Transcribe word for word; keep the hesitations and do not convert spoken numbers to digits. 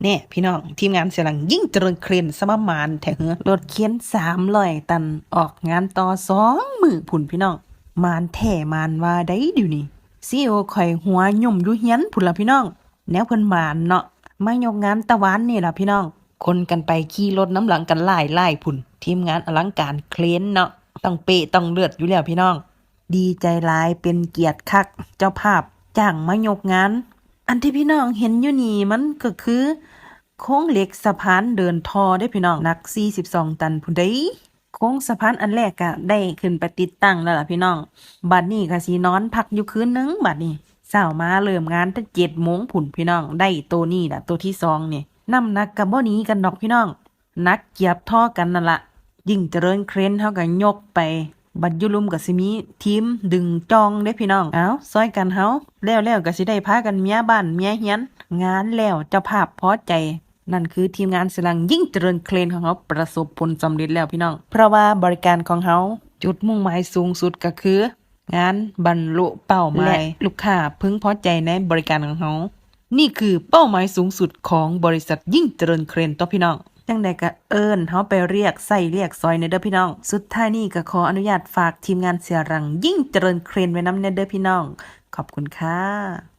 แน่พี่น้อง ทีมงานเสียหลังยิ่งเจริญเครนสมาหมานแท้เหือ รถเข็นสามร้อยตัน ออกงานต่อสองมื้อพุ้นพี่น้อง หมานแท้หมานว่าได้ดิวนี่ CEO ข่อยหัวยุ่มอยู่เฮือนพุ้นล่ะพี่น้อง แนวเพิ่นหมานเนาะ มายกงานตะวันนี่ล่ะพี่น้อง คนกันไปขี่รถนำหลังกันหลายๆพุ้น ทีมงานอลังการเครนเนาะ ต้องเป๊ะต้องเลิศอยู่แล้วพี่น้อง ดีใจหลายเป็นเกียรติคัก เจ้าภาพจ้างมายกงาน อันที่พี่น้องเห็นอยู่นี่มันก็คือ โครงเหล็กสะพานเดินท่อเด้พี่น้อง หนักสี่สิบสองตันพุ้นเด้ โครงสะพานอันแรกก็ได้ขึ้นไปติดตั้งแล้วล่ะพี่น้อง บัดนี้ก็สินอนพักอยู่คืนหนึ่งบัดนี้ เช้ามาเริ่มงานแต่เจ็ดโมงพุ้นพี่น้อง ได้โตนี้ล่ะ โตที่สองนี่ น้ำหนักก็บ่หนีกันดอกพี่น้อง หนักเกียบท่อกันนั่นละ ยิ่งเจริญเครนเฮาก็ยกไป บัดอยู่ลุ่มก็สิมีทีมดึงจ่องเด้พี่น้อง เอ้า ซอยกันเฮา แล้วๆก็สิได้พากันเมียบ้านเมียเฮือน งานแล้วเจ้าภาพพอใจ นั่นคือทีมงานเสียหลังยิ่งเจริญเครนของเฮาประสบผลสำเร็จแล้วพี่น้อง เพราะว่าบริการของเฮา จุดมุ่งหมายสูงสุดก็คือ งานบรรลุเป้าหมาย และลูกค้าพึงพอใจในบริการของเฮา นี่คือเป้าหมายสูงสุดของบริษัทยิ่งเจริญเครนตัวพี่น้อง จั่งใดก็เอิ้นเฮาไปเรียกใช้เรียกซอยแหน่เด้อพี่น้อง สุดท้ายนี้ก็ขออนุญาตฝากทีมงานเสียหลังยิ่งเจริญเครนไว้นำแหน่เด้อพี่น้อง ขอบคุณค่ะ